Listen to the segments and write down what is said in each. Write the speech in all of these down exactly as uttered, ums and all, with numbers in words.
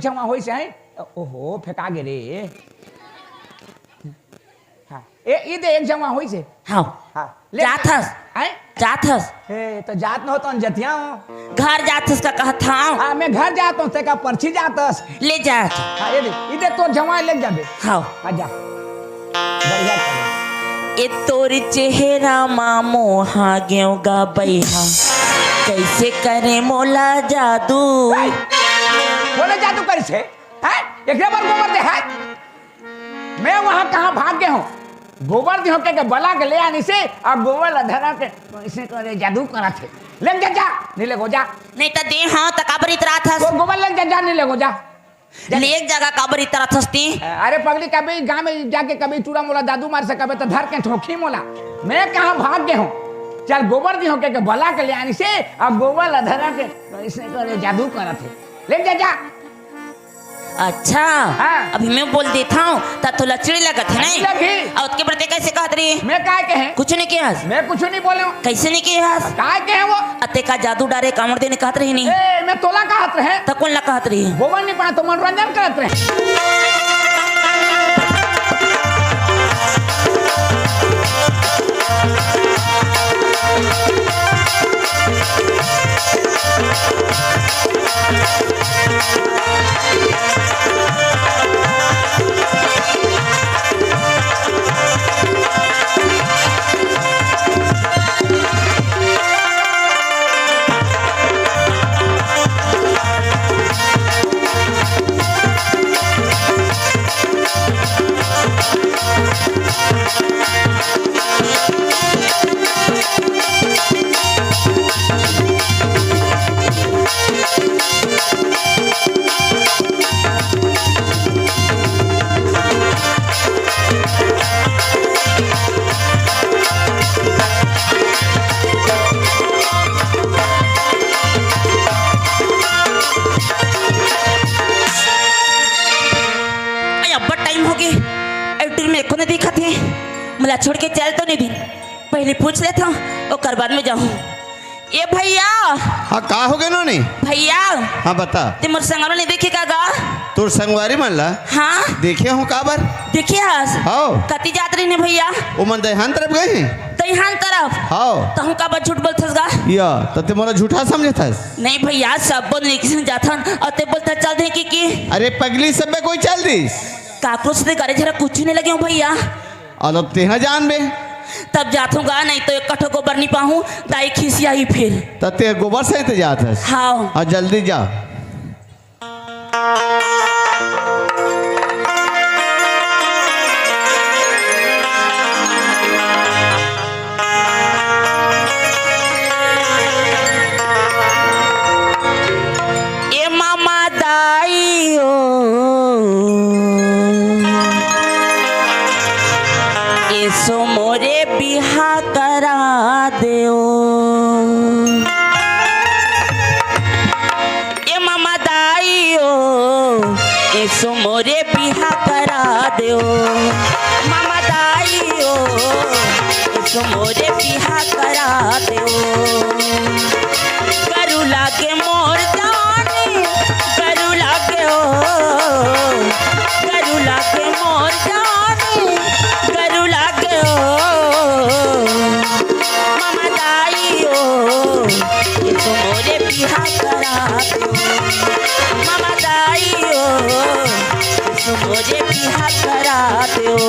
जमा होइस हे। ओहो, फेंका गे रे। हाँ, ए, ई दे, एक जमा होइस हे। हाँ। हाँ, ले। जात हस? हैं? जात हस? ए, तो जात न हो तो अनजतिया हो। घर जात हस का कहत हँव। हाँ, मैं घर जात हँव, तेका परछी जात हस। ले जात। हाँ, ये दे, ई दे तोर जमा ले जाबे। हाँ। हाँ, जा। बढ़िया चले। ए तोर चेहरा मा मोहा गेंव गा बइहा, कइसे करे मोला जादू। बोले जादू करिस हे? हैं? एकरे बर गोबर दे हे? मैं वहाँ कहाँ भाग गे हँव? गोबर दिहों कहिके बला के ले आनिस हे, अउ गोबर ला धरा के कइसे करे जादू करत हे। लेग जा, जा, नहीं लेगो जा। नहीं त दे हँव त काबर इतरात हस? तोर गोबर लेग जा, जा, नहीं लेगो जा। जा। लेग जा गा काबर इतरात हस ती? अरे पगली, कभी गाँव में जाके कभी टूरा मोला जादू मारिस कबे त धर के ठोकही मोला। मैं कहाँ भाग गे हँव? चल गोबर दिहों कहिके बला के ले आनिस हे, अउ गोबर ला धरा के कइसे करे जादू करत हे। लेग जा, जा। अच्छा, हाँ। अभी मैं बोल देत हँव, त तोला चिढ़ लगत हे, नहीं? लगही। अउ ओतके बर तैं कइसे कहत रहे? मैं काय कहे? कुछु नहीं कहे हस। मैं कुछु नहीं बोले हँव। कइसे नहीं कहे हस? काय कहे वो? अते का जादू डारे कामड़ देने कहत रहे नहीं? ए, मैं तोला कहत रहे। त कोन ला कहत रहे? गोबर नहीं पाए त मनोरंजन करत रहे। अई, अब्बड़ टाइम होगे, ए टूरी में एको नइ दिखत हे। मोला छोड़ के चल तो नइ दिन, पहिली पूछ लेथँव, ओकर बाद में जाहूँ। ए भइया। हाँ, का होगे नोनी? भइया। हाँ, बता। तैं मोर संगवारी नइ देखे का गा? तोर संगवारी मन ला? हाँ। देखे हँव, काबर? देखे हस? हव। कति जात रहिन भइया? ओमन दइहान तरफ गे हे। दइहान तरफ? हव। तहूँ काबर झूठ बोलथस गा? या, त तैं मोला झूठा समझथस? नहीं भइया, सब बोल नहीं किसी जाथन, अउ तैं बोलथस चल देहें कहिके। अरे पगली, सबे कोई चल दिस। काकरो से गारी झगरा कुछु नइ लगे हँव भइया। अउ तब तें जानबे। तब जाथँव गा, नहीं तो एक कठो गोबर नइ पाहूँ, दाई खिसियाही फिर। त तैं गोबर सहित जात हस? हाँ। हाँ, जल्दी जा। ए मामा दाई ओ, एसो मोरे बिहा करा देओ। ए मामा दाई ओ, एसो मोरे बिहा करा देओ। मामा दाई ओ, एसो मोरे बिहा करा देओ। गरू लागे मोर जानी, गरू लागे ओ, गरू लागे मोर जानी, गरू लागे ओ। मामा दाई ओ, एसो मोरे बिहा करा देओ। मामा दाई ओ, एसो मोरे बिहा करा देओ।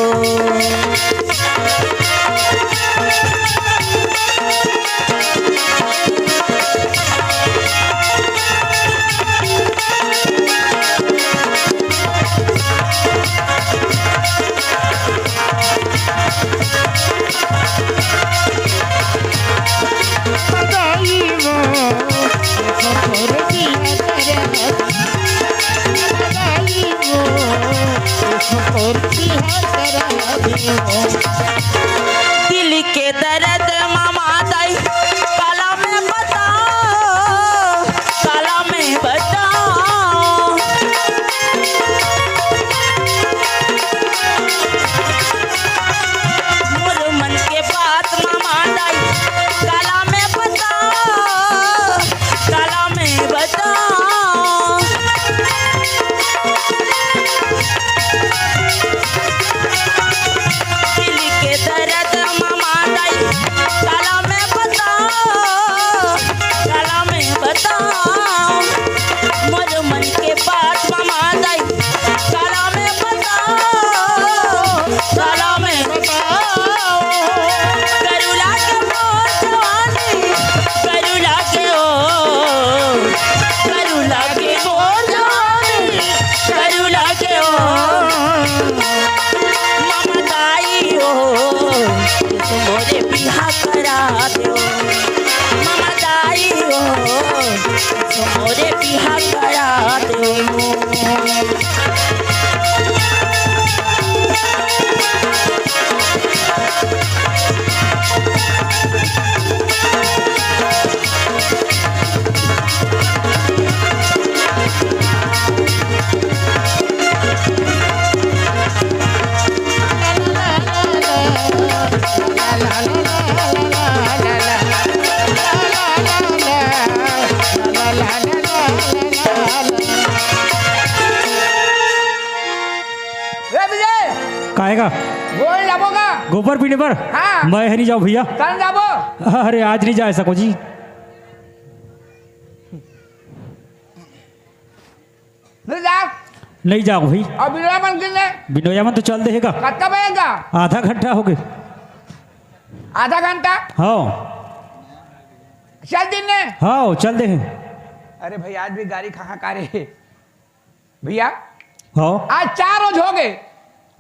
दिल के दर्द मामा दाई, काला में बताओ, काला में बताओ। मोर मन के बात मामा दाई, काला में बताओ, काला में बताओ। आएगा। गोल जाबो का? गोबर बीने बर? हाँ। मैं ह नहीं जाओ भैया। कल जाबो। अरे, आज नहीं जा सको जी। नहीं जा। नहीं जाओ भाई। अब बिनोया मन किन ले? बिनोया मन तो चल देहेगा। कत्ता बजेगा? आधा घंटा हो गए। आधा घंटा? हाँ। चल दिन ने? हाँ, चल दे। अरे भाई, आज भी गाड़ी कहाँ का रे? भैया, हाँ। आज चार रोज हो गए।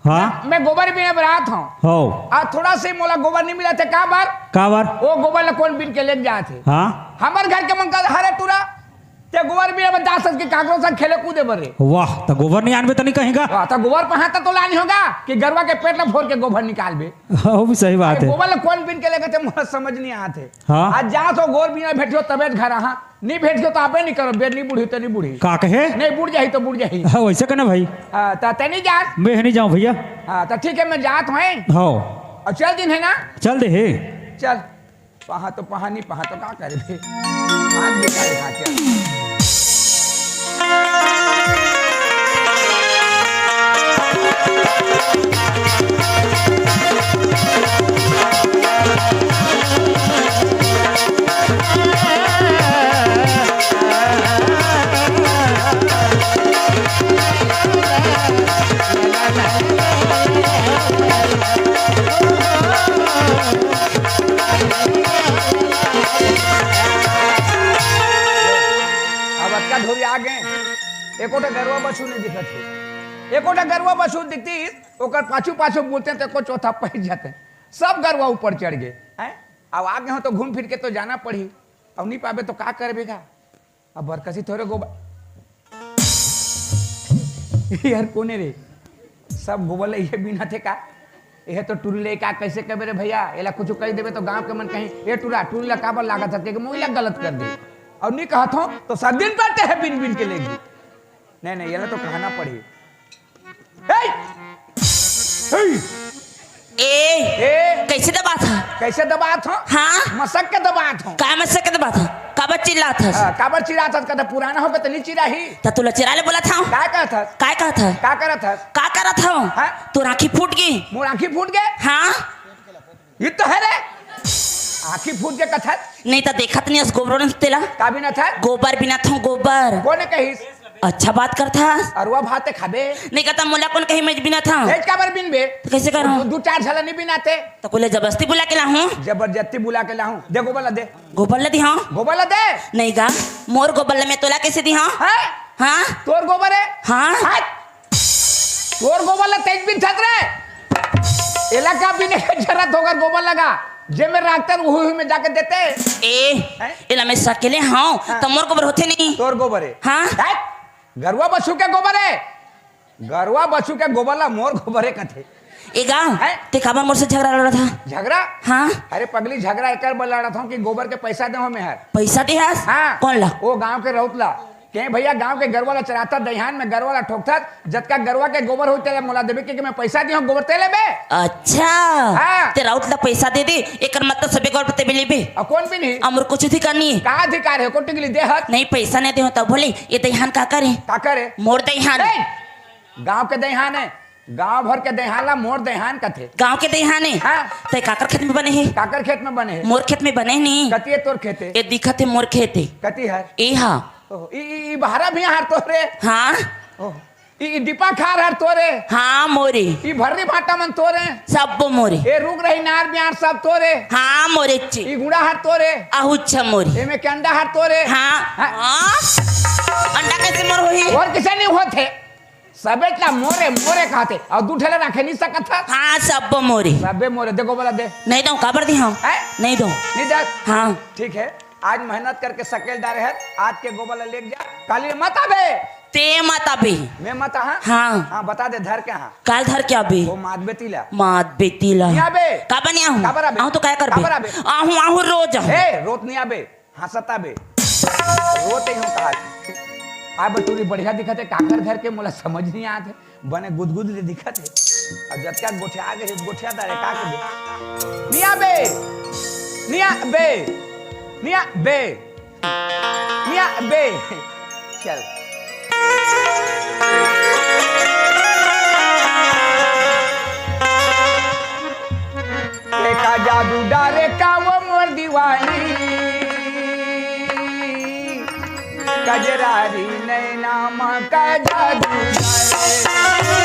हाँ। मैं गोबर बीने बर आत हूँ। हाँ। आज थोड़ा से मोला गोबर नहीं मिला थे, का बार? का बार? वो गोबर ला कौन बीन के लेके जात हे? हाँ। हमर घर के मन का, "हरे टूरा, ते गोबर बीने बर जा सक के काकरो संग खेले कूदे बर रे।" वाह, त गोबर नहीं आनबे त नहीं कहेगा। वाह, त गोबर पहाता तो लानी होगा कि गरवा के पेट ला फोर के गोबर निकालबे। हाँ, वो भी सही बात अरे, है। गोबर ला कौन बीन के लेके ते मोला समझ नहीं आत हे। हाँ। आज जा तो गोबर बीने भेटियो तबे घर आहा। नहीं भेट के तो आपे नहीं करो, बेर नहीं बूढ़ी तो नहीं बूढ़ी। का कहे? नहीं बूढ़ जाही तो बूढ़ जाही। हाँ, वैसे कहना भाई। हाँ, तो ते नहीं जा। मैं नहीं जाऊँ भैया। हाँ, तो ठीक है, मैं जात हूँ। हाँ। और चल दिन है ना? चल दे हे। चल। पहा तो पहा नहीं, पहा तो का करे थे? आज भी करे खा चल। अब अतका धोरी आ गए, एकोटा गरुआ बछू नहीं दिखत हे। एकोटा गरुआ बछू दिखती, ओकर पाछू पाछू बोलते तो एको चौथा पहुंच जाते। सब गरुआ ऊपर चढ़ गए हैं। अब आ गए हो तो घूम फिर के तो जाना पड़ी। अब नहीं पाबे तो का करबे का? अब बरकसी थोरे गोबर यार, कोने रे? सब गोबर ले ये बिना थे का? ये तो टूरी ले का कैसे कहबे रे भैया? एला कुछ कह देबे तो गांव के मन कहीं, "ए टूरा, टूरी ला काबर लागत है?" के मुई ला गलत कर दे। और नहीं कहत हो तो सब दिन पड़ते हैं बिन बिन के लेगी। नहीं, नहीं, ये तो कहना पड़ी। ए! ए! ए! कैसे दबात ह? कैसे दबात हो? हाँ? मसक के दबात हो। का मसक के दबात ह? काबर चिल्लात हस? हाँ, काबर चिल्लात हस? कदा पुराना हो के तो नहीं चिल्लाही। त तोला चिल्लाय ले बोलत हंव। का कहत हस? काय कहत ह? का करत हस? का करत हंव? हाँ? तोर आँखी फूट गे। मोर आँखी फूट गे? हाँ। ये तो है रे। आँखी फूट गे कथस। नहीं त देखत नहीं हस गोबर नहीं तेला। का बिनत हस? गोबर बिनत हंव, गोबर। कोने कहिस? अच्छा बात करथस। अरुआ भात खाबे। नहीं कहता मोला कौन कही मैं बिनत हंव। भेज काबर बिनबे? तो कैसे करहूं? दू, दू चार झला नहीं बिनाते। त कोई ला जबरदस्ती बुला के लाहूं? जबरदस्ती बुला के लाहूं। दे गोबर ला दे। गोबर ला दिहां? गोबर ला दे। नहीं गा, मोर गोबर ला मैं तोला कैसे दिहां? हैं? हाँ? तोर गोबर है? हाँ। हट। तोर गोबर ला तेज बिनथस रे। एला का बिने के जरूरत होगा गोबर लगा? जे में राखते उही, उही में जाके देते। ए, हैं? एला मैं सकेले हंव, हाँ। त मोर गोबर होथे नहीं। तोर गोबर है। हाँ। हट। गरुआ बछू के गोबर है। गरुआ बछू के गोबर ला मोर गोबर है कथे। ए गा, हैं? ते काबर मोर से झगड़ा लड़त हस? झगड़ा? हाँ। अरे पगली, झगड़ा एकर बर लड़त हंव कि गोबर के पैसा देहंव मैं हर। पैसा देहस? हाँ। कौन ला? वो गांव के रउत ला। के भैया गांव के गरुआ ला चराथस, दइहान में गरुआ ला ठोकथस, जतका गरुआ के गोबर होही तेला मोला देबे, के, के मैं पैसा दिहंव, गोबर ते लेबे। अच्छा। हाँ। ते रउत ला पैसा दे दे, एकर मतलब सबे गोबर ते भी लेबे। अब कौन भी नहीं? अमर कुछ अधिकार नहीं है। का अधिकार है? कोटिकली देहत। नहीं, पैसा नहीं देहंव तब बोले, ये दइहान का करे? का करे? मोर दइहान। ए! गांव के दइहान है, गांव भर के दइहान ला मोर दइहान कथे। गांव के दइहान है? हाँ। ते काकर खेत में बने है? काकर खेत में बने है? मोर खेत में बने नहीं। कती है तोर खेत है? ये दिखत है मोर खेत है। कती हर? ए हा। ओह, ई, ई, ई बहरा भी हर तोरे? हाँ। ओह, ई, ई दीपा खार हर तोरे? हाँ, मोरे। ई भर्री भाटा मन तोरे? सब मोरे। ए रुख रही नार बियार सब तोरे? हाँ, मोरे ची। ई गुड़ा हर तोरे? आहुच्छा मोरे। एमे के अंडा हर तोरे? हाँ। हाँ। हाँ? अंडा कैसे मोर होही? और किसे नहीं होते? सबे ला मोरे, मोरे कहते, और दू ठेला रखे नहीं सकत हस? हाँ, सब मोरे। सबे मोरे, दे गोबर ला दे। नहीं दंव, काबर दिहंव? हैं? नहीं दंव। नहीं दे? हाँ। ठीक है, आज मेहनत करके सकेल डारे हस, आज के गोबर ला लेके जा, काली मत आबे। ते मत आबे। मैं मत आहां? हाँ। हाँ, बता दे, धर के आहां। काल धर के आबे। वो मात बेटी ला। मात बेटी ला। नहीं आबे। काबर नहीं आहूं? काबर आबे? आहूं तो काय करबे? काबर आबे? आहूं, आहूं रोज आहूं। ए, रोज नहीं आबे। हंसत आबे। रोते हूँ कहा। आ बटूरी बढ़िया दिखत है, काकर घर के मोला समझ नहीं आत है। बने गुदगुद ले दिखत है। अब जतका गोठिया गए, गोठिया तारे का कर दे? निया बे, निया बे, निया बे, निया बे। चल। डारे का वो मोर दीवानी, कजरारी नैना मा का जादू डारे।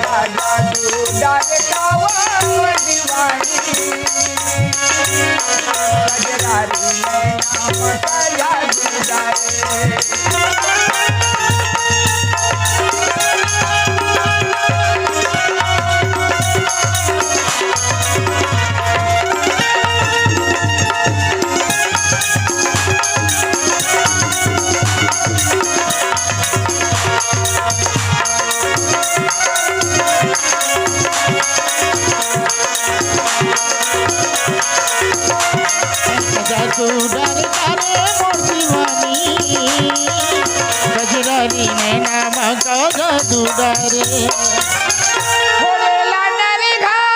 का जादू डारे का वो मोर दीवानी, कजरारी नैना मा का जादू डारे। जादू डारे डारे मोर दीवानी, कजरारी नैना मा का जादू डारे। छोड़ेला नरी घर,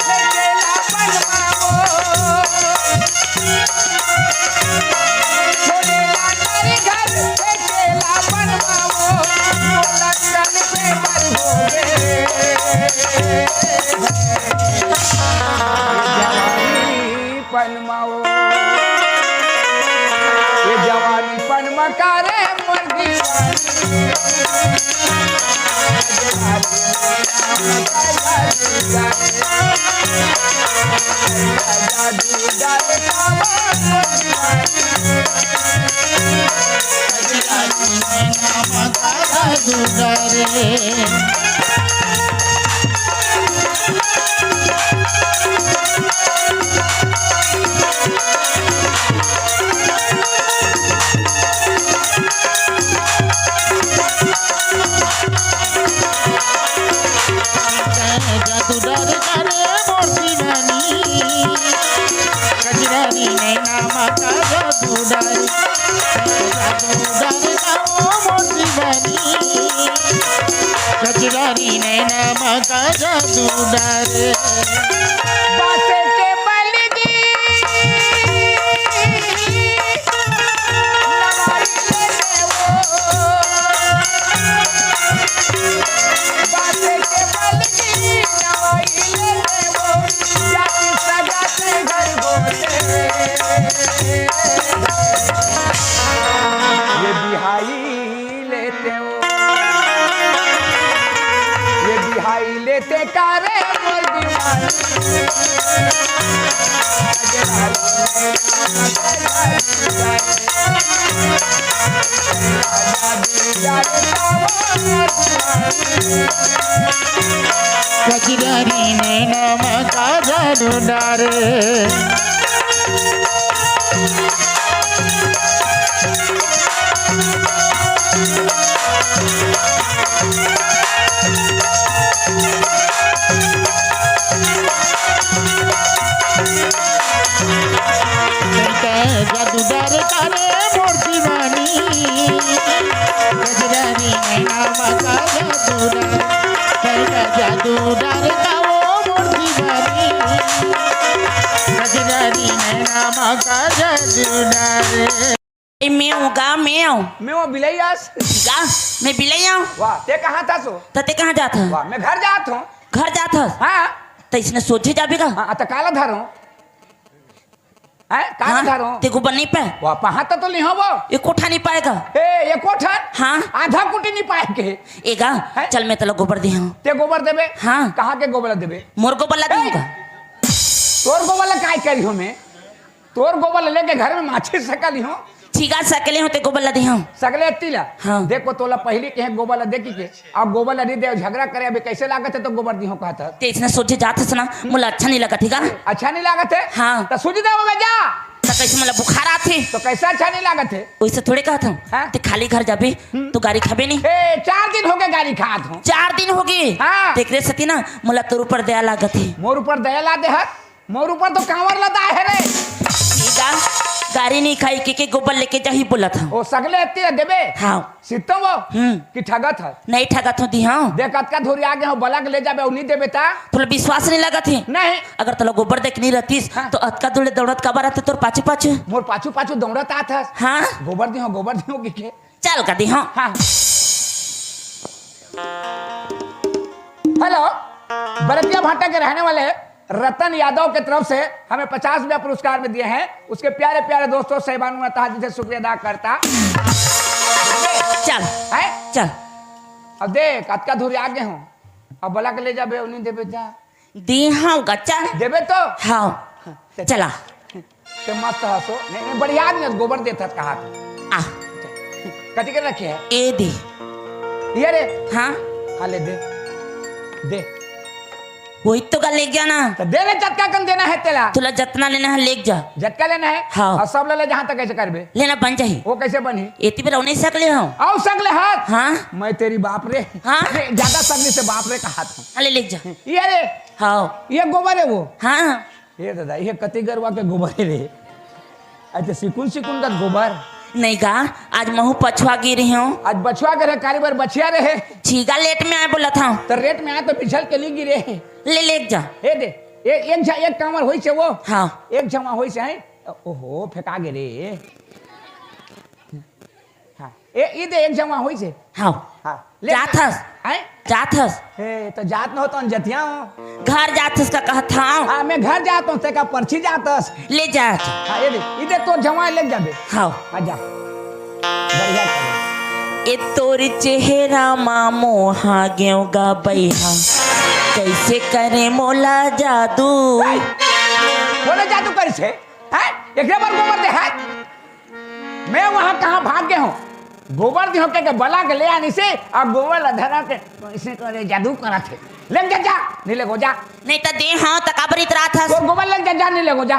फेंकेला पनमा वो। छोड़ेला नरी घर, फेंकेला पनमा वो। बोला तन पे मर होवे। जवानी पनमा वो, ये जवानी पनमा का रे मोर दीवानी। जादू डारे डारे मोर दीवानी, कजरारी नैना मा का जादू डारे। जादू डारे का ओ मोर दीवानी, कजरारी नैना मा का जादू डारे। बासे के बलगी नवाई ले ले वो। बासे के बलगी नवाई ले ले वो। जाति सजा से घर गोते। ये बिहाई लेते हो, ये बिहाई लेते का रे मोर दीवानी। कजरारी नैना मा का जादू डारे। तैं का जादू डारे का रे मोर दीवानी, कजरारी नैना मा का जादू डारे। तैं का जादू डारे का ओ मोर दीवानी, कजरारी नैना मा का जादू डारे। ए, मेव गा, मेव। मैं वो बिलई आस। गा, मैं बिलई आंव। वाह, ते कहाँ था सो? त ते कहाँ जात हस? वाह, मैं घर जात हूँ। घर जात हस? हाँ। त इसने सोझे जाबे गा? हाँ, त काला धरो। हैं? काला हाँ, धरो। ते गोबर नहीं पाए? वाह, पहात तो लिहो वो। एको ठा नहीं पाए गा। ए, एको ठा? हाँ। आधा कुटी नहीं पाए के। ए गा, हैं? चल मैं तला गोबर देहूँ। ते गोबर देबे? हाँ। कहाँ के गोबर ला देबे? मोर गोबर ला ए! देहूँ गा। तोर गोबर ला काय करी हो मैं? तोर गोबर ल लेके घर में माछी सकली हो। ठीक आ, सकले हो ते गोबर ला दिहो। सकले एती ला। हाँ। देखो तोला पहली के गोबर ला देखी के, अब गोबर ला नहीं दे, झगड़ा करे, अभी कैसे लागत है तो गोबर दिहो कहत है। ते इसने सोझे जात हस ना, मोला अच्छा नहीं लगत है गा। अच्छा नहीं लागत है? हाँ। तो सूझ दे होवे जा। तो कैसे मोला बुखार आथे? तो कैसे अच्छा नहीं लागत है? वैसे थोड़े कहत हूँ। हाँ? ते खाली घर जाबे, हम्म। तो गारी खाबे नहीं। ए, चार दिन हो गए गारी खात हूँ। चार दिन हो गए? हाँ। तेकरे सेती ना, मोला तोर ऊपर दया लागत है। मोर ऊपर दया ला दे हस? मोर ऊपर तो कांवर लदा है रे। सीधा गारी नहीं खाई के, के गोबर लेके जाही बोलत हूँ। ओ सगले एती देबे? हाँ। सित्तो वो? हम्म। कि ठगत है? नहीं ठगत हूँ, दिहो। देख अतका धोरी आगे हो, बलक ले जाबे, उ नहीं देबे ता? तोला विश्वास नहीं लगत है? नहीं। अगर तोला गोबर देख नहीं रहतीस, हाँ। तो अतका दूर ले दौड़त काबर आते तोर पाछू पाछू? मोर पाछू पाछू दौड़त आत हस? हाँ। गोबर दिहो, गोबर दिहो कि के? चल का दिहो। हाँ। हेलो, बरतिया भाटा के रहने वाले रतन यादव के तरफ से हमें पचास रुपया पुरस्कार में दिए हैं। उसके प्यारे प्यारे दोस्तों, साहिबान, मैं तहे दिल से शुक्रिया अदा करता। चल, है? चल। अब देख, अतका दूर आगे हूँ, अब बला के ले जाबे, उन्हीं देबे जा। दी हूँ गा, चल। देबे तो? हाँ, चला। ते मस्त हसो। नहीं, नहीं, बढ़िया आदमी है, गोबर देत हस कहा। आ, कथी के रखे है? ए दे। ये रे। हाँ, हाँ, ले दे। दे। वही तो गा, लेग जाना। तो दे रे, जतका कन देना है तेला। तुला जतना लेना है, लेग जा। जतका लेना है? हाँ। और सब ले ले, जहाँ तक कैसे करबे? लेना बन जाही। वो कैसे बनी? एती बेरा नहीं सकले हो। आओ सकले हाथ। हाँ। मैं तेरी बाप रे। हाँ। रे, ज्यादा सकले से बाप रे कहा था। हाँ, ले, लेग जा। ये रे, हाँ, ये गोबर है वो। हाँ। ये दादा, ये कति गरुआ के गोबर है रे। अच्छा, सिकुन सिकुन का गोबर। नहीं गा, आज महू पछुआ गिरी हूँ। आज बछुआ के रहे, काली बार बछिया रहे। छीगा लेट में आए बोला था। तो रेट में आए तो बिछल के ली गिरे। ले, लेग जा। हे दे, ए, एक झा, एक कांवर होई से वो। हाँ। एक झमा होई से है। ओहो, फेंका गे रे। हाँ, ए, ई दे, एक झमा होई से। हाँ। हाँ, ले। जात हस? हैं? जात हस? हे, तो जात न हो तो अनजतिया हो। घर जात हस का कहत हूँ। हाँ, मैं घर जात हूँ, तेका पर्ची जात हस। ले जात। हाँ, ये दे, ई दे, तोर झमा ले जाबे। हाँ। हाँ, जा। बढ़िया चले। ए तोर चेहरा मा मोहा गेव गा बैहा, कैसे करे मोला जादू। बोले जादू करिस हे? हैं? एकरे बर गोबर दे है? मैं वहाँ कहाँ भाग गए हूँ? गोबर दिहो के, के बला के ले आनी से, और गोबर ला धरा के, तो इसे करे जादू करत है। ले जा, जा, नहीं ले गो जा। नहीं तो दे हाँ तो काबर इतरात हस? तोर गोबर ले जा, जा, नहीं ले गो जा।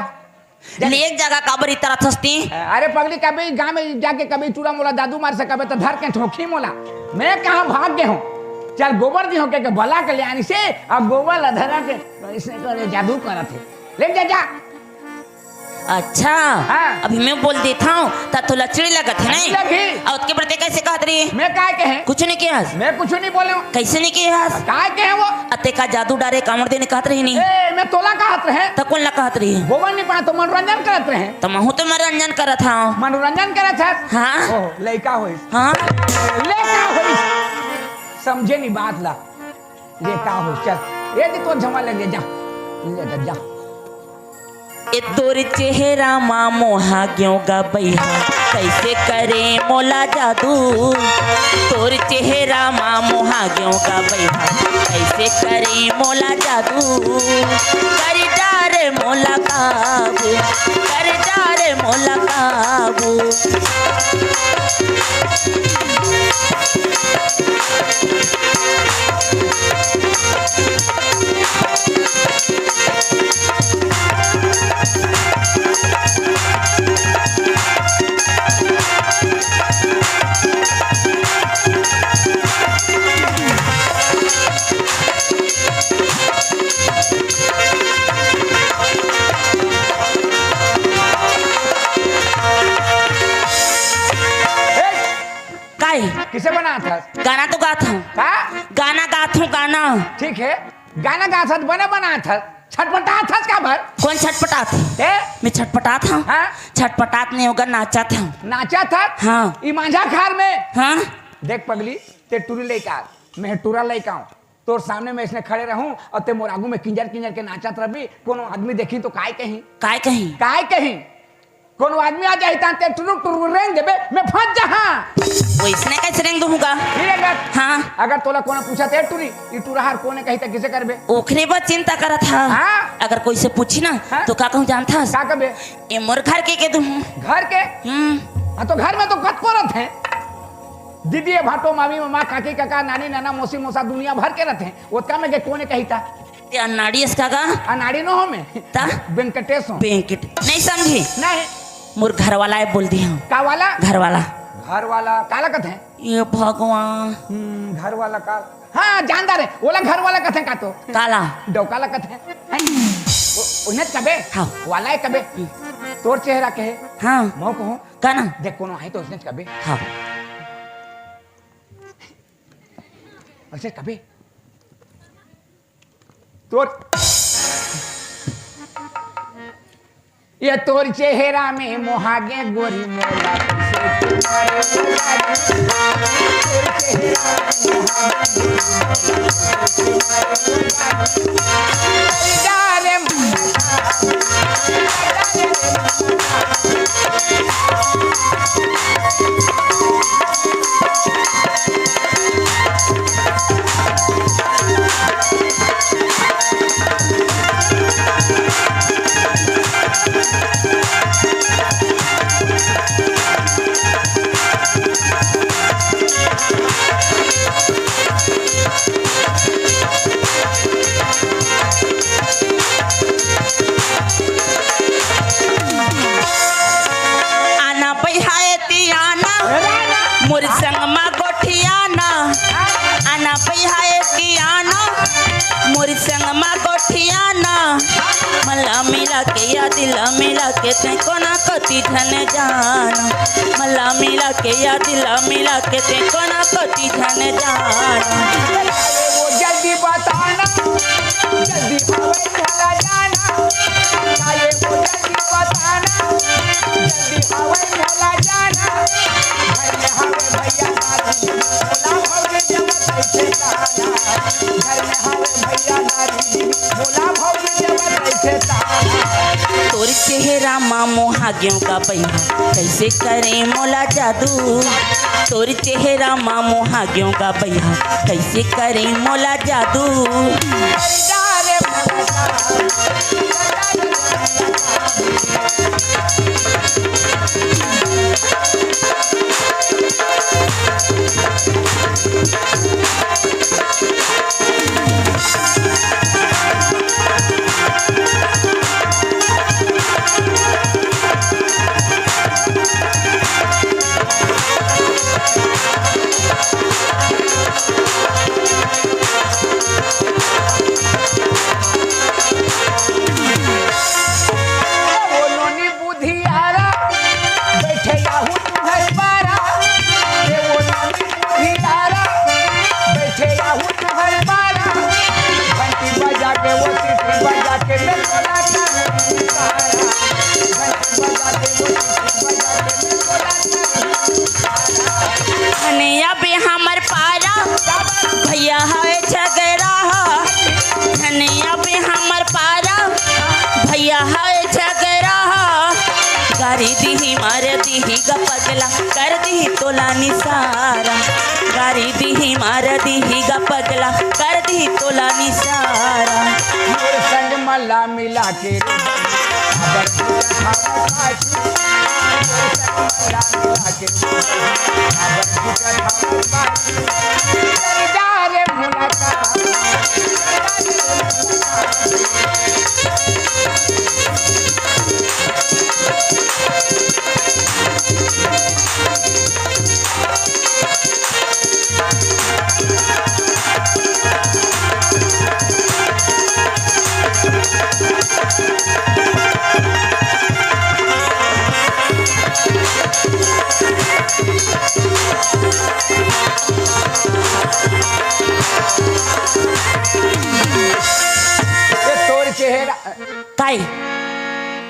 जा। लेग जा गा, काबर इतरात हस ती? अरे पगली, कभी गांव में जाके कभी टूरा मोला जादू मार से कभी तो धर के ठोकी मोला। मैं कहाँ भाग गए हूँ? चल गोबर दिहो के, के बला के ले आनी से, और गोबर ला धरा के, तो इसे करे जादू करत है। ले जा, जा। अच्छा, हाँ। अभी मैं बोल देता हूँ, त तोला चिड़ी लगत है नहीं? लगी। और ओतके बर ते कैसे कहत रही? मैं काय के हैं? कुछ नहीं किहस। मैं कुछ नहीं बोले हूँ। कैसे नहीं किहस? काय के हैं वो? अते का जादू डारे कांवर देने कहत रही नहीं? ए, मैं तोला कहत रहे। त कौन ला कहत रही? गोबर नहीं पड़ा तो मनोरंजन करत रहे। त महू तो मनोरंजन करत हूँ। मनोरंजन करत है। हाँ। ओह, लइका होइस। हाँ। लइका होइस। समझे नहीं बात ला। ये का होइस? चल, ये दे, तोर झमा लगे, जा। ले जा, जा। ए तोर चेहरा मा मोहा गेव गा बैहा, कैसे करे मोला जादू। तोर चेहरा मा मोहा गेव गा बैहा, कैसे करे मोला जादू। कर डारे मोला काबू, कर डारे मोला काबू। ए, काय? किसे बनात हस? गाना तो गात हूँ। का? गाना गात हूँ, गाना। ठीक है, गाना गात हस, बने बनात हस, छटपटात हस का भर? कौन छटपटात? ए? मैं छटपटात हूँ। हाँ? छटपटात नहीं होगा, नाचत हूँ। नाचत हस? हाँ। ई मांझा खार में। हाँ। देख पगली, ते टूरी लइका, मैं टूरा लइका हूँ। तोर सामने मैं इसने खड़े रहूं और ते मोर आगू में किंजर किंजर के नाचत रहबी, कोनो आदमी देखी तो काय कही? काय कही? काय कही? कोनो आदमी आ जाही तान ते टुरुक टुरुक रेंग देबे, मैं फंस जहा। वैसने कैसे रेंग दूंगा? फिर अगर हाँ। अगर तोला कोनो पूछा ते टूरी, ई टुराहार कोने कही ते किसे करबे? ओखरे बर चिंता करत हा। हाँ। अगर कोई से पूछी ना हाँ। तो का कहूँ जानथस? का कहबे? ए मोर घर के के दूँ। घर के? हम्म। हाँ, तो घर में तो कतको रथे। दीदी, भाटो, मामी, मामा, काकी, काका, नानी, नाना, मौसी, मौसा, दुनिया भर के रथे। ओतका में के कोने कही ता? ते अनाड़ी अस का गा? अनाड़ी नो हो मैं। ता? वेंकटेश हो। वेंकट। नहीं समझी? नहीं। मोर घर वाला है बोल दी हूँ। का वाला? घर वाला। घर वाला काला कथे? ये भगवान। हम्म, घर वाला का? हाँ, जानदार है। ओला घर वाला कथे का तो? काला। डौका ला कथे? हैं? ओ, उन्हें कबे? हाँ। वाला है कबे? तोर चेहरा के है? हाँ। मौ को? का ना? देख कोनो आहे तो उसने कबे? हाँ। ऐसे कबे? तोर ये तोर चेहरा में मोहा गे गोरी मोला कैसे मारे मोला गे। तोर चेहरा में मोहा गे गोरी मोला कैसे मारे मोला गे। डाले मोला आना बइहा एती आना, मोर संग मा गोठियाना। आना बइहा एती आना, मोर संग मा गोठियाना। मला मिला के या दिल मिला के ते कोना कति झन जाना। मला मिला के या दिल मिला के ते कोना कति झन जाना। वो जल्दी बताना, जल्दी हवई भला जाना। ये वो जल्दी बताना, जल्दी हवई भला जाना। घर में हवे भैया नारी, भोला भौजी जब कैसे ताना। घर में हवे भैया नारी, भोला भौजी जब कैसे ताना। तोर चेहरा मा मोहा गेंव का बइहा, कैसे करे मोला जादू। तोर चेहरा मा मोहा गेंव का बइहा, कैसे करे मोला जादू। वो नोनी बुधियारा, बैठे आहू तुंहर पारा। ये वो नोनी बुधियारा, बैठे आहू तुंहर पारा। घंटी बजा के वो सीटी बजा के मैं बोला था। घंटी बजा के वो सीटी बजा के मैं बोला था। धनिया बे हमर पारा, भैया हवे झगरा हा। धनिया बे हमर पारा, भैया हवे झगरा हा। गारी दिही मार दिही ग पगला, कर दिही तोला निसारा। गारी दिही मार दिही ग पगला, कर दिही तोला निसारा। मोर संग मला मिला के रे, अगर तू चढ़ावा पाछू। मोर संग मला मिला के रे, अगर तू चढ़ावा पाछू। चल जा रे मुलाकात। ये तोर चेहरा काय?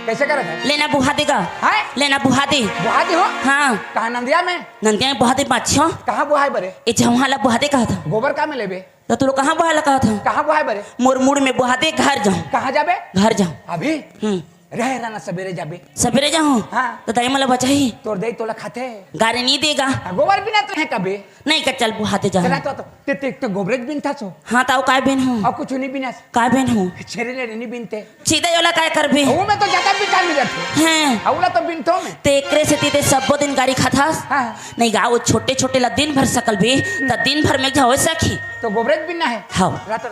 कैसे करत है? लेना बुहा देगा। हैं? लेना बुहा दे। बुहा दे हो? हाँ। कहाँ नंदिया में? नंदिया में बुहा दे पाछो। कहाँ बुहाए बरे? ए झउहा ला बुहा दे कहा था। गोबर का में लेबे? तो तू लोग कहाँ बुहा ला कहा था? कहाँ बुहाए बरे? मोर मुड़ में बुहा दे, घर जाऊँ। कहाँ जाबे? घर जाऊँ। अभी? हम्म। रहे रहना, सबेरे जाबे। सबेरे जाऊँ? हाँ। तो दाई मला बचाही। तोर दाई तोला खाथे। गारी नहीं देगा। हाँ, गोबर बिना तो है कभी। नहीं का चल बुहाते जा। चला तो, तो, ते, ते, ते गोबरेज बिनथा सो। हाँ, ताऊ काय बिनहूँ? और कुछ नहीं बिनस। काय बिनहूँ? छेरे ले नहीं बिनते। सीधा योला काय करबे? वो में तो ज्यादा विटामिन रहते। हैं। अउला तो बिनथो में। ते एकरे सेती ते सब्बो दिन गारी खाथस? हाँ। नहीं गा, वो छोटे-छोटे ला दिन भर सकल बे, त दिन भर में एक झन होए सकही। तो गोबरेज बिनना है। हाँ। रात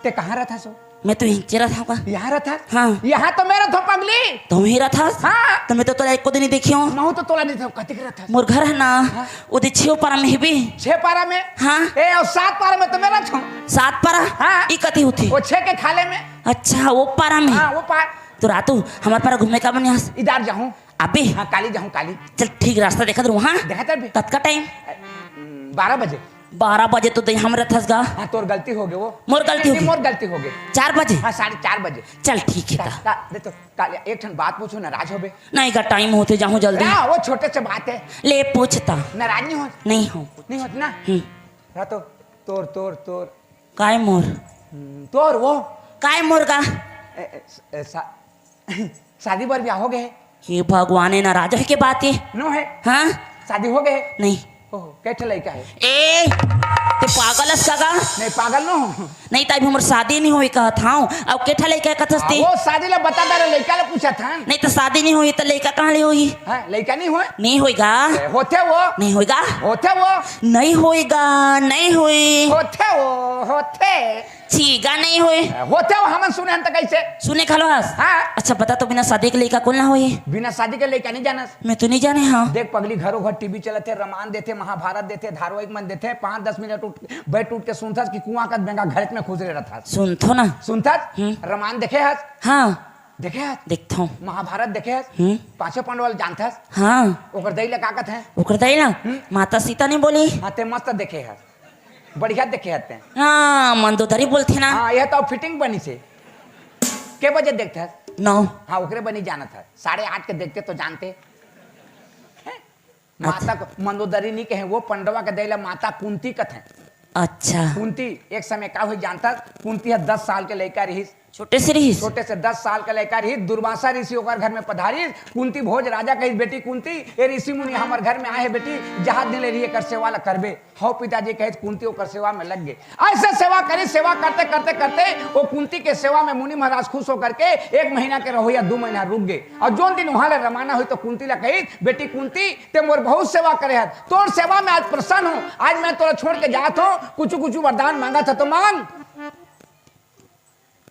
ते कहाँ रहथा सो? मैं तो इहिंचे रथंव का। यहाँ रथस? हाँ। यहाँ तो मैं रथंव पगली। तुम ही रथस? हाँ। तो मैं तो तोला एको दिन नहीं देखियो। महू तो तोला नहीं देखियो, कतिक रथस? मोर घर है ना, हाँ। ओदे छेव पारा में हेबे। छेव पारा में? हाँ। ए, अउ सात पारा में तो मैं रथंव। सात पारा? हाँ। ई कति होथे? वो छेव के खाले में। अच्छा, वो पारा में। हाँ, वो पार। तो रातू, हमर पारा घूमे का बने हस? इधर जाहूँ। अबे। हाँ, काली जाहूँ, काली। चल, ठीक रास्ता देखत रहूँ, हाँ? देखत रहबे। ततका टाइम? बारह बजे। बारह बजे तो दे हम रथस गा। हाँ, तोर गलती होगे वो। मोर गलती होगे? मोर गलती होगे। चार बजे? हाँ, साढ़े चार बजे। चल, ठीक हे का, गा। का, दे तो, का, एक ठन बात पूछो, नाराज होबे? नहीं गा, टाइम होथे, जाहूँ जल्दी। हाँ, वो छोटे से बात हे। ले, पूछता। नाराज नहीं हो? नहीं हो। नहीं होत ना? हम्म। हाँ, तो तोर, तोर, तोर। काय मोर? हम्म, तोर वो। काय मोर गा? ए, ए, स-, ए, सा-, शादी बर ब्याह होगे हे? हे भगवान, ए नाराज होय के बात हे। नो हे। हाँ? शादी होगे हे? नहीं। ओहो, कै ठे लइका हे? ए, ते पागल हस का गा? नहीं, पागल नो। नहीं, त अभी हमर शादी नहीं होई कहत हँव। अब कै ठे लइका हे कथस ते? वो शादी ला बता दे रे, लइका ला पूछत हन। नहीं त शादी नहीं होई त लइका कहाँ ले होई? हाँ, लइका नहीं होय? नहीं होई गा। ए, होथे वो। नहीं होई गा। होथे वो। नहीं होई गा, नहीं होई। होथे वो, होथे। छी गा, नहीं होई। होथे वो, हमन सुने हन त कइसे? सुने घलो हस? हाँ। अच्छा, बता तो, बिना शादी के लइका कोन ला होई? बिना शादी के लइका नहीं जानस? मैं तो नहीं जाने हँव। देख पगली, घरो घर टीवी चलत हे, रमायन देथे, महाभारत देथे, धारावाहिक मन देथे, पाँच दस मिनट उठ, बैठ उठ के सुनथस कि कुआँ कस बेंगा घरेच में खुसरे रथस। सुनथों ना। सुनथस? हम्म। रमायन देखे हस? हाँ। देखे हस? देखथों। महाभारत देखे हस? हम्म। पाँचों पांडव ला जानथस? हाँ। ओकर दई ला का कथे? ओकर दई ला? हम्म। माता सीता नहीं बोली? हाँ, ते मस्त देखे हस। बढ़िया देखे हते। हाँ, मंदोदरी बोलथे ना। हाँ, ये तो fitting बनिस हे। के बजे देखथस? नौ। हाँ, ओकरे बनी जानत हस। साढ़े आठ के देखते तो जानते। हैं? माता को मंदोदरी नहीं कहे, वो पंडवा के दई ला माता कुंती कथे। अच्छा। कुंती, एक समय का होइस जानथस? कुंती ह दस साल के लइका रहिस। छोटे से रहिस? छोटे से दस साल के लइका रहिस, दुर्वासा ऋषि ओकर घर में पधारिस। कुंती भोज राजा कहिस, "बेटी कुंती, ये ऋषि मुनि हमर घर में आए हे बेटी, जहाँ दिन ले रही एकर सेवा ला करबे।" "हव पिताजी," कहिस, कुंती ओकर सेवा में लग गे। अइसे सेवा करिस, सेवा करते, करते, करते वो कुंती के सेवा में मुनि महाराज खुश होकर के एक महीना के रहोइया दू महीना रुक गे। अउ जोन दिन उहाँ ले रवाना होइस तो कुंती ला कहिस, "बेटी कुंती, ते मोर बहुत सेवा करे हस, तोर सेवा में आज प्रसन्न हँव, आज मैं तोला छोड़ के जात हँव, कुछु कुछु वरदान मांगत हस तो मांग।"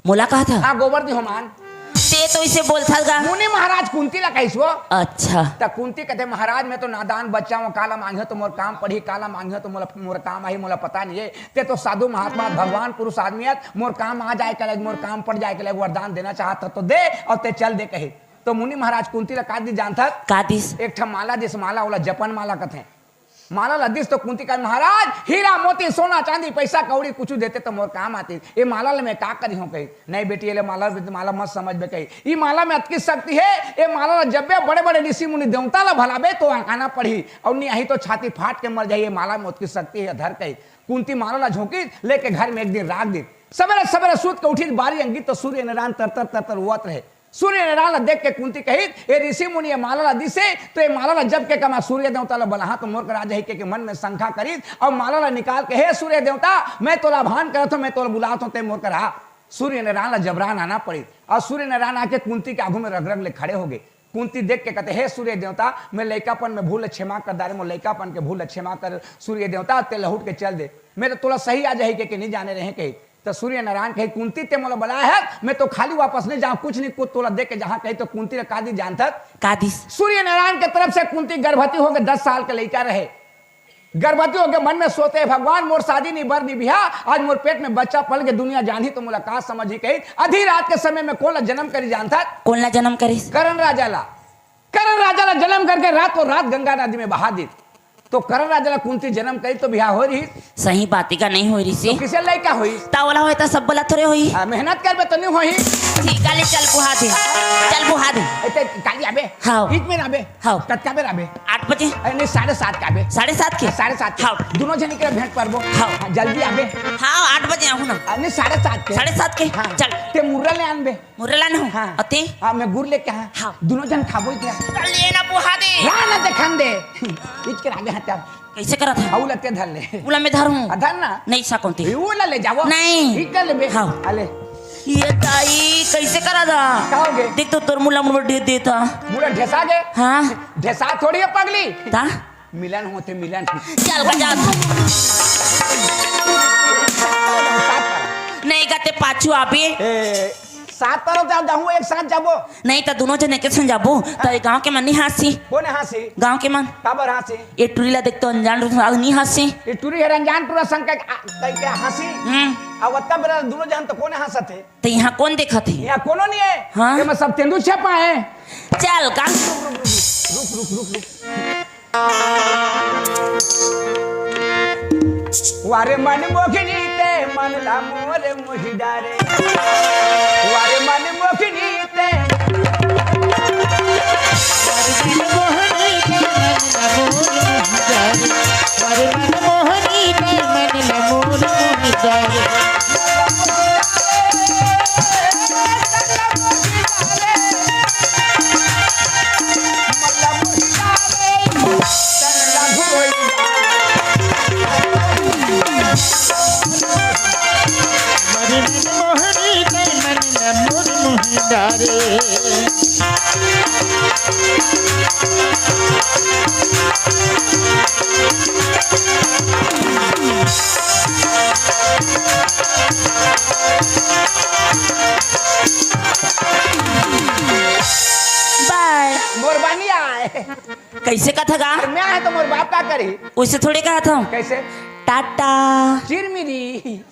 मोला कहत हस? हाँ, गोबर दिहो मान। ते तो इसे बोलथस गा। मुनि महाराज कुंती ला कहिस वो। अच्छा। त कुंती कथे, "महाराज, मैं तो नादान बच्चा हँव, काला मांगिहो तो मोर काम पड़ही, काला मांगिहो तो मोला, मोर काम आही, मोला पता नहीं हे। ते तो साधु महात्मा, भगवान पुरुष आदमी हस, मोर काम आ जाए के लग, मोर काम पड़ जाए के लग, वरदान देना चाहत हस तो दे, अउ ते चल दे," कहिस। तो मुनि महाराज कुंती ला का दिस जानथस? का दिस? एक ठा माला दिस, माला, ओला जपन माला कथे। माला ला दिस तो कुंती कहे, "महाराज, हीरा मोती, सोना, चांदी, पैसा, कौड़ी कुछु देते तो मोर काम आतिस। ये माला ला मैं का करिहूँ?" कहिस। "नहीं बेटी, ये ले माला, माला मत समझबे," कहिस। "ई माला में अतकी शक्ति हे, ये माला ला जब भी बड़े-बड़े ऋषि मुनि देवता ला भलाबे तो आना पड़ही, अउ नहीं आही तो छाती फाट के मर जाही, ये माला में अतकी शक्ति हे, धर," कहिस। कुंती माला ला झोंकिस, लेके घर में एक दिन राख दिस। सबेरे-सबेरे सूत के उठिस, बारी अंगी तो सूर्य नारायण तर-तर, तर-तर रोवत रहे। सूर्य नारायण ला देख के कुंती कहिस, "ये ऋषि मुनि ये माला ला दिस हे, तो ये माला ला जप के कमा सूर्य देवता ला बलाहूँ तो मोर करा जाही," कहिके मन में शंका करिस, अउ माला ला निकाल के, "हे सूर्य देवता, मैं तोला आह्वान करत हँव, मैं तोला बुलात हँव, ते मोर करा।" सूर्य नारायण ला जबरन आना पड़िस, अउ सूर्य नारायण आके कुंती के आगू में रग-रग ले खड़े होगे। कुंती देख के कथे, "हे सूर्य देवता, मैं लइकापन में भूल ला क्षमा कर डारेंव, मोर लइकापन के भूल ला क्षमा कर सूर्य देवता, ते लहुट के चल दे, मैं तो तोला सही आ जाही कहिके नहीं जाने रहेंव," कहिस। त सूर्य नारायण कहिस, "कुंती, ते मोला बलाए हस, मैं तो खाली वापस नहीं जाहूँ, कुछ नहीं, कुछ तोला दे के जाहूँ," कहिस। त कुंती ला का दिस जानथस? का दिस? सूर्य नारायण के तरफ से कुंती गर्भवती होके दस साल के लइका रहे। गर्भवती होके मन में सोचे, "भगवान, मोर शादी नहीं, बर नहीं बिहा, आज मोर पेट में बच्चा पल के दुनिया जानही तो मोला का समझही," कहिस। आधी रात के समय में कोन ला जन्म करिस जानथस? कोन ला जन्म करिस? करण राजा ला। करण राजा ला जन्म करके रातों रात गंगा नदी में बहा दिस। तो करण राजा ला कुंती जन्म करिस तो बिहा होय रहिस? सही बात हे का, नहीं होय रहिस? तो किसे लइका होइस? त ओला होय त सब ला थोरे होही। आ, मेहनत करबे तो नहीं होही। ठीक हे, ले चल बुहा दे, चल बुहा दे। ए, ते काली आबे? हाँ। इतने आबे? हाँ। कतका बेर आबे? आठ बजे। अरे नहीं, साढ़े सात के आबे। साढ़े सात के? हाँ, साढ़े सात के। हाँ। दुनों झन इकरे भेंट परबो। हाँ। हाँ, जल्दी आबे। हाँ, आठ बजे आहूँ ना। अरे नहीं, साढ़े सात के। साढ़े सात के? हाँ। चल। ते मुर्रा ले आनबे। मुर्रा लानहूँ। हाँ। अउ ते? हाँ, मैं गुर लेके हाँ। हाँ। दुनों झन खाबो इकरे। चल, ये ना बुहा दे। हाँ, ना देखन दे। इचके आगे हाँ, चल। कइसे करत हस? अउ ला ते धर ले। ओला मैं धरहूँ। आ, धर ना। नहीं सकों ते। ए, ओला ले जाबो। नहीं। ठीक कर लेबे। हाँ। आ ले। ये दाई, कइसे करत हस? का होगे? देख तो तोर मुला मुला दे देता। मुला ढेसा गे? हाँ। ढेसा थोड़ी हे पगली। ता? मिलन होथे, मिलन। चल, बजा। नहीं गा, ते पाछू आबे। ए, साथ पर जाहूँ, एक साथ जाबो। नहीं, त दुनों झन एके संग जाबो, त ये गाँव के मन नहीं हाँसही। कोन हाँसही? गाँव के मन। काबर हाँसही? ये टुरी ला देख तो अनजान टुरा संग नहीं हाँसही। ये टुरी हर अनजान टुरा संग के, आ, कहि के हाँसही? हम्म। अउ अतका बेरा दुनों झन तो कोन हाँसत हे? त यहाँ कोन देखत हे? यहाँ कोनो नहीं हे। हाँ? ये में सब तेंदू छपा हे। चल, का? रुक, रुक, रुक, रुक। अरे मन मोहिनी ते मन ला मोर मोहि डारे। अरे मन मोहिनी ते बाय। मोर बानी आय। कइसे कथा गा? अरे मैं आय तो मोर बाप का करी? उसे थोड़े कहा था। कइसे? टाटा। चिरमिरी।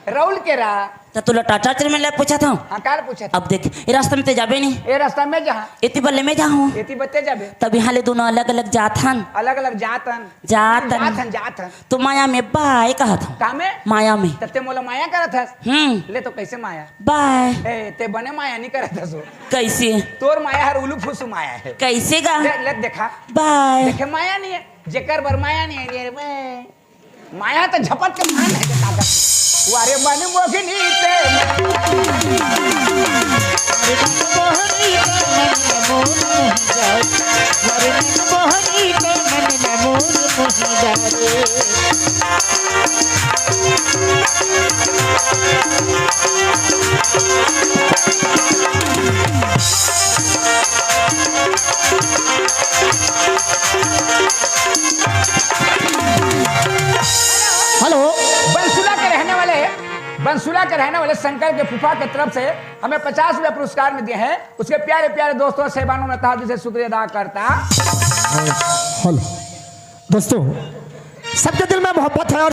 रउल केरा। त तोला टाटा चिरमिरी ला पूछा था। हाँ, काल पूछा था। अब देख, ए रास्ता में ते जाबे नहीं। ए रास्ता में जहाँ। एती बल्ले में जाहूँ। एती बत्ते जाबे। तब यहाँ ले दोनों अलग-अलग जात हन। अलग-अलग जात हन। जात हन। जात हन, जात हन। तो माया में बाय कहा था। का में? माया में। तब ते मोला माया करत हस। हम्म। ले तो कइसे माया? बाय। ए, ते बने माया नहीं करत हस। कइसे? तोर माया हर उलू फुसू माया हे। कइसे गा? ले, ले देखा। बाय। देखे माया नहीं हे। जेकर बर माया नहीं हे, ये रे बाय। माया तो झपट के मान है दादा। वारे मन मोहिनी ते। हेलो। बंसुला के रहने वाले, बंसुला के रहने वाले शंकर के फूफा के तरफ से हमें पचास रुपया पुरस्कार में दिए हैं। उसके प्यारे प्यारे दोस्तों, सेवानों ने तहे दिल से शुक्रिया अदा करता। हेलो दोस्तों, सबके दिल में मोहब्बत है और